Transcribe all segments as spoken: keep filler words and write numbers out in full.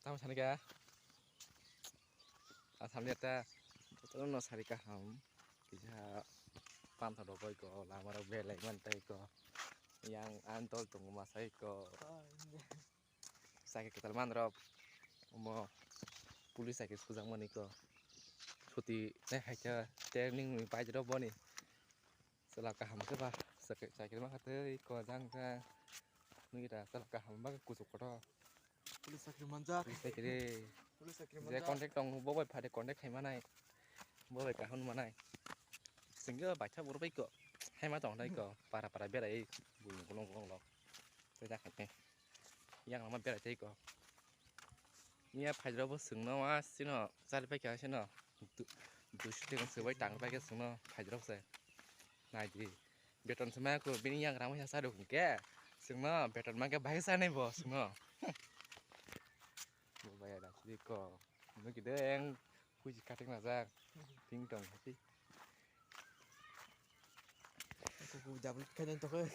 Tamo sani ka? Asam ni ta, jotono no sari kaham. Kisa pantha rok bai ko, lama rok belai man tai ko. Yang antol tongo masai ko. Cycle kwtal man rok. Omo police cycle sujak mani ko. Chuti nai hai khe training ni bike rok boni. Chwla kaham khe ba, cycle, cycle ma kha tei ko jang jang. Nugwi da chwla kaham ba kuchuk kotor. Police chakri manjak. Police chakri. Police chakri je manjak. Contact tong bo bai phade contact khai manai. Bo bai kaham manai. Singyo baitha boro bai ko. Hai ma tong dai ko. Para para berai bui golong golong lo. Tei da khai. Yang lama berai tei ko. Miya phaijrok bo chwngno ma sino chari paikha sino du-, duiso tekong swbai tang paikha chwngno phaijrok se. Naidi beton se maya kho bini yang rang waisa chado hwnkhe chwngno beton mankhe bahai chanai bo chwngno. Bo baya da sidi ko. Nugui de yang puji kating najak. Ting tong hati. Kuku jabri khainai tokhe.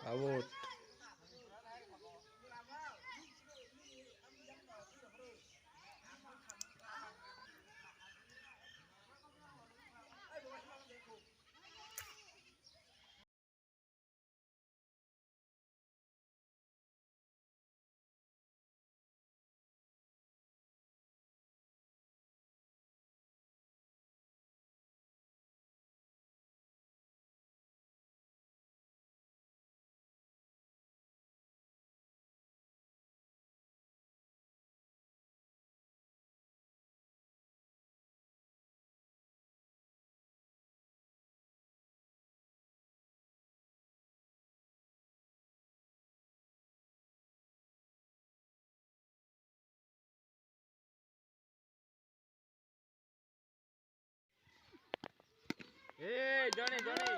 Out. Hey, Johnny, Johnny.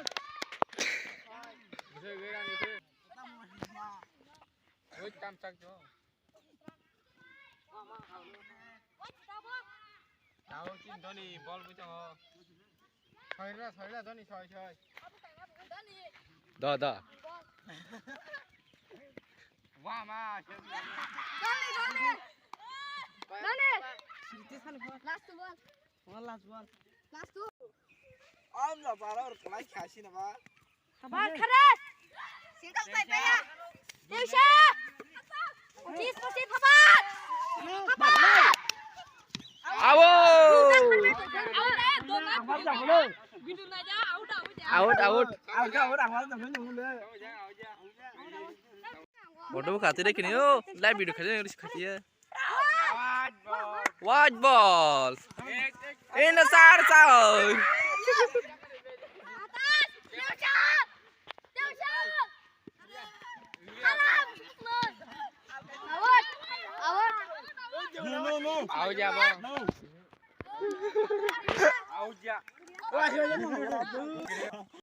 Bisa gerak itu. Woi, tam chak jo. Tahu chin Johnny, ball bucang ho. Soira, soira, Johnny, soi, soi. Da, da. Wah, ma. Johnny, Johnny. Johnny. Last ball. Wah, last ball. Last ball. Om la bara or kelai khasi nama. Bal kharas. Single tai baya. Teisa. Pachis, pachis, habat. Habat. Awo. Out, out. Out, out, out. Photo kati de kini yo. Live video khati de khati ye. White ball. In the side side. No, no, no. Out ya, ball. No. Out ya. Wah, ya, ya, ya.